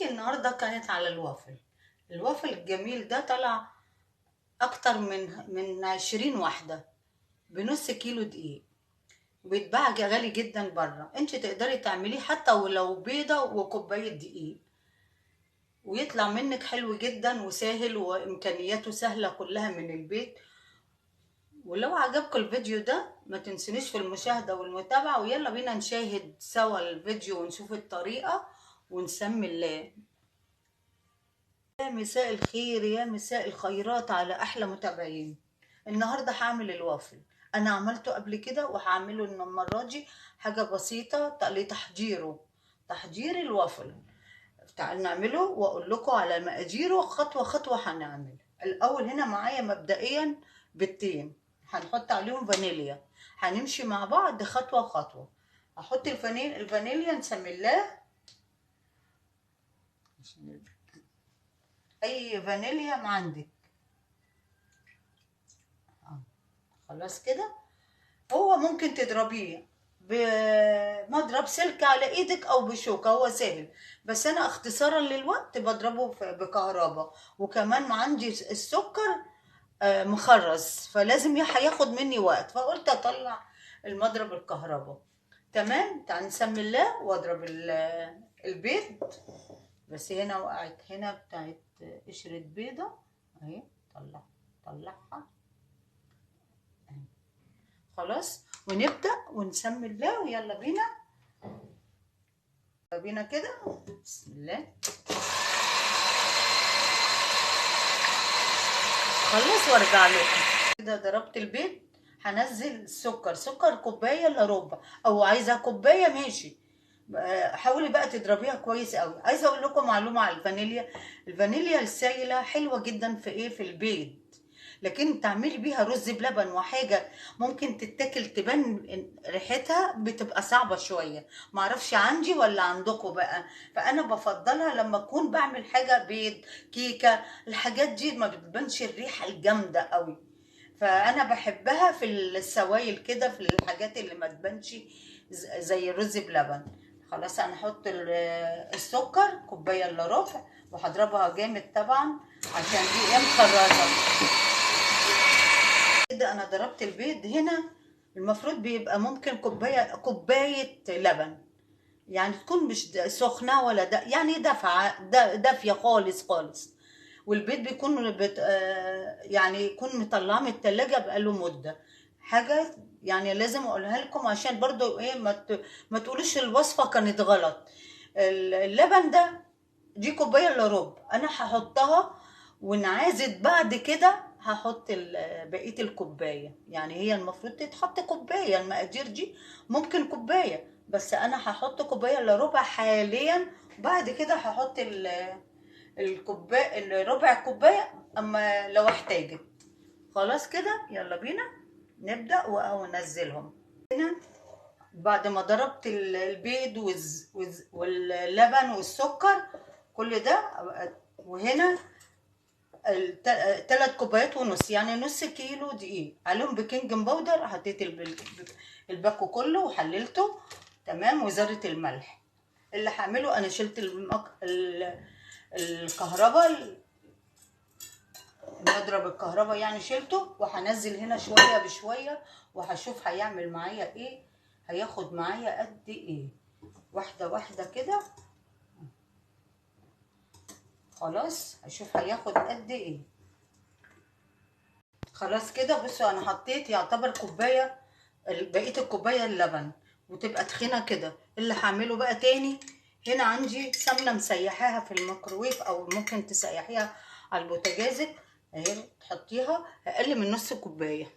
طريقتي النهارده كانت على الوافل. الوافل الجميل ده طلع اكتر من 20 واحدة بنص كيلو دقيق، وبيتباع غالي جدا بره. انت تقدري تعمليه حتى ولو بيضة وكوبايه دقيق، ويطلع منك حلو جدا وسهل، وامكانياته سهلة كلها من البيت. ولو عجبكم الفيديو ده ما تنسونيش في المشاهدة والمتابعة، ويلا بينا نشاهد سوا الفيديو ونشوف الطريقة ونسمي الله. يا مساء الخير، يا مساء الخيرات على احلى متابعين. النهارده هعمل الوافل. انا عملته قبل كده وهعمله المرة دي حاجة بسيطة لتحضيره، تحضير الوافل. تعالوا نعمله واقول لكم على مقاديره خطوة خطوة. هنعمل الاول هنا معايا مبدئيا بيضتين، هنحط عليهم فانيليا. هنمشي مع بعض خطوة خطوة. هحط الفانيليا، نسمي الله. اي فانيليا ما عندك. خلاص كده. هو ممكن تضربيه بمضرب سلك على ايدك او بشوكة، هو سهل، بس انا اختصارا للوقت بضربه بكهرباء. وكمان ما عندي السكر مخرز، فلازم هياخد مني وقت، فقلت اطلع المضرب الكهرباء. تمام، تعال نسمي الله واضرب البيض. بس هنا وقعت هنا بتاعت قشرة بيضة اهي، طلعها خلاص. ونبدأ ونسمي الله ويلا بينا بينا كده. بسم الله. خلص وارجع لكم. كده ضربت البيض، هنزل السكر. سكر كوباية الا ربع، او عايزه كوباية ماشي. حاولي بقى تضربيها كويس قوي. عايزه اقول لكم معلومة على الفانيليا. الفانيليا السايله حلوة جدا في ايه؟ في البيض، لكن تعملي بيها رز بلبن وحاجه ممكن تتاكل تبان ريحتها بتبقى صعبة شوية. معرفش عندي ولا عندكم بقى، فانا بفضلها لما اكون بعمل حاجة بيض، كيكة، الحاجات دي ما بتبانش الريحة الجامدة قوي، فانا بحبها في السوائل كده، في الحاجات اللي ما تبانش زي الرز بلبن. خلاص انا هحط السكر كوباية الا ربع، وهضربها جامد طبعا عشان دي ايه مخرزه كده. انا ضربت البيض هنا، المفروض بيبقى ممكن كوباية لبن، يعني تكون مش سخنة ولا ده، يعني دافعه دافيه خالص خالص. والبيض بيكون يعني يكون مطلعه من التلاجة بقاله مده. حاجة يعني لازم اقولها لكم عشان برضو ايه ما تقولوش الوصفة كانت غلط. اللبن ده دي كوباية الا ربع، انا هحطها ونعازت بعد كده هحط بقية الكوباية. يعني هي المفروض تتحط كوباية، المقادير دي ممكن كوباية، بس انا هحط كوباية الا ربع حاليا. بعد كده هحط الكوباية الربع كوباية اما لو احتاجت. خلاص كده، يلا بينا نبدا وانزلهم. هنا بعد ما ضربت البيض واللبن والسكر كل ده، وهنا 3 كوبايات ونص، يعني نص كيلو دقيق، عليهم baking powder. حطيت الباكو كله وحللته تمام، وذره الملح. اللي هعمله انا شلت الكهرباء، مضرب الكهرباء يعني شلته، وهنزل هنا شوية بشوية وهشوف هيعمل معايا ايه، هياخد معايا قد ايه، واحدة واحدة كده. خلاص هشوف هياخد قد ايه. خلاص كده بصوا، انا حطيت يعتبر كوباية، بقية الكوباية اللبن، وتبقى تخينة كده. اللي هعمله بقى تاني، هنا عندي سمنه مسيحاها في الميكروويف، او ممكن تسيحيها على البوتاجازك اهي، تحطيها اقل من نص كوباية،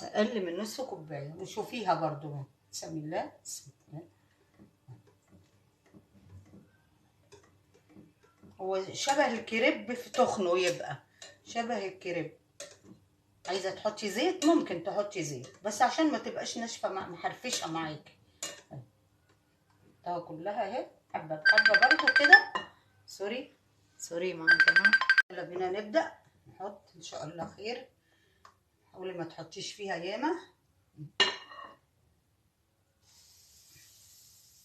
اقل من نص كوباية، وشوفيها برضو. بسم الله بسم الله. هو شبه الكريب في تخنه، يبقى شبه الكريب. عايزه تحطي زيت ممكن تحطي زيت، بس عشان ما تبقاش ناشفة محرفشه معاكي. اهو كلها اهي حبه بحبه برضو كده. sorry sorry مع الجماعة. يلا بينا نبدا نحط ان شاء الله خير. حاولي ما تحطيش فيها ياما.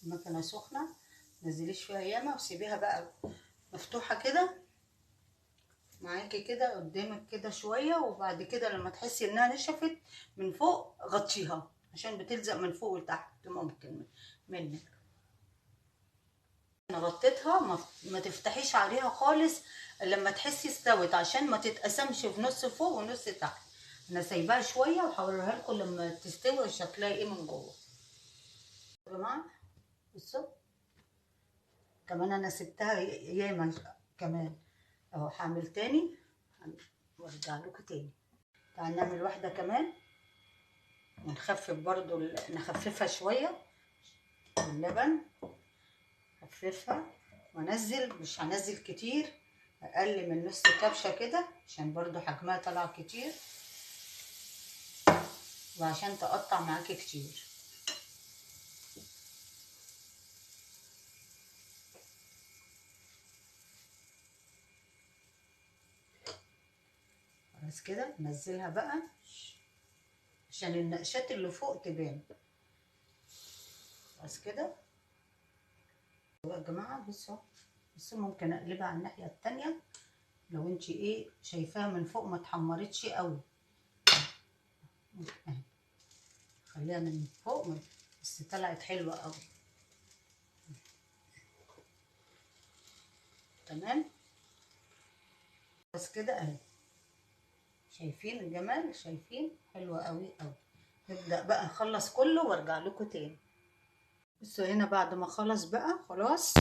المكنه سخنة، تنزليش فيها ياما، وسيبيها بقى مفتوحة كده معاكي كده قدامك كده شوية. وبعد كده لما تحسي انها نشفت من فوق غطيها، عشان بتلزق من فوق وتحت ممكن منك. انا غطيتها، ما تفتحيش عليها خالص لما تحسي استوت، عشان ما تتقسمش في نص فوق ونص تحت. انا سايباها شوية وهوريها لكم لما تستوي شكلها ايه من جوه يا جماعة. بصوا كمان انا سبتها ياما كمان اهو. هعمل تاني وارجع لكم تاني. تعالوا نعمل واحدة كمان، ونخفف برضو، نخففها شوية اللبن، خففها وانزل، مش هنزل كتير، اقل من نص كبشة كده عشان برضو حجمها طلع كتير وعشان تقطع معاكي كتير. بس كده نزلها بقى عشان النقشات اللي فوق تبان. بس كده يا جماعة. بصوا بصوا ممكن اقلبها على الناحية التانية لو انت ايه شايفاها من فوق ما اتحمرتش قوي، خليها من فوق بس طلعت حلوة قوي. تمام بس كده اهي. شايفين الجمال؟ شايفين؟ حلوة قوي قوي. نبدا بقى نخلص كله وارجع لكم تاني. بصوا هنا بعد ما خلص بقى خلاص،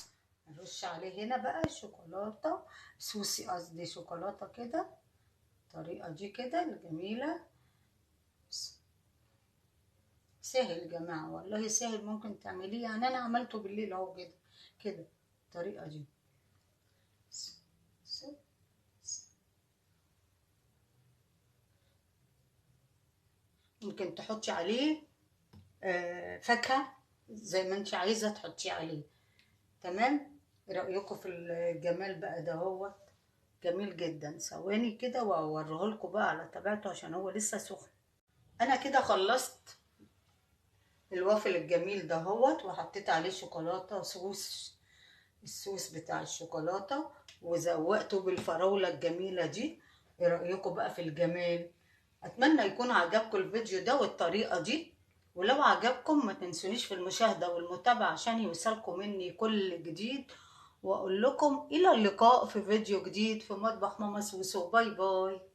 نرش عليه هنا بقى شوكولاتة سوسي، قصدي شوكولاتة كده الطريقة دي كده الجميلة. سهل يا جماعة والله سهل، ممكن تعمليه، يعني انا عملته بالليل اهو كده كده الطريقة دي. ممكن تحطي عليه فاكهة زي ما انت عايزه تحطيه عليه. تمام. رايكم في الجمال بقى ده؟ هو جميل جدا. ثواني كده واوريه لكم بقى على طبيعته عشان هو لسه سخن. انا كده خلصت الوافل الجميل ده هوت، وحطيت عليه شوكولاتة صوص، الصوص بتاع الشوكولاتة، وزوقته بالفراوله الجميلة دي. ايه رايكم بقى في الجمال؟ اتمنى يكون عجبكم الفيديو ده والطريقة دي، ولو عجبكم ما تنسونيش في المشاهدة والمتابعة عشان يوصلكم مني كل جديد. واقول لكم الى اللقاء في فيديو جديد في مطبخ ماما سوسو. bye bye.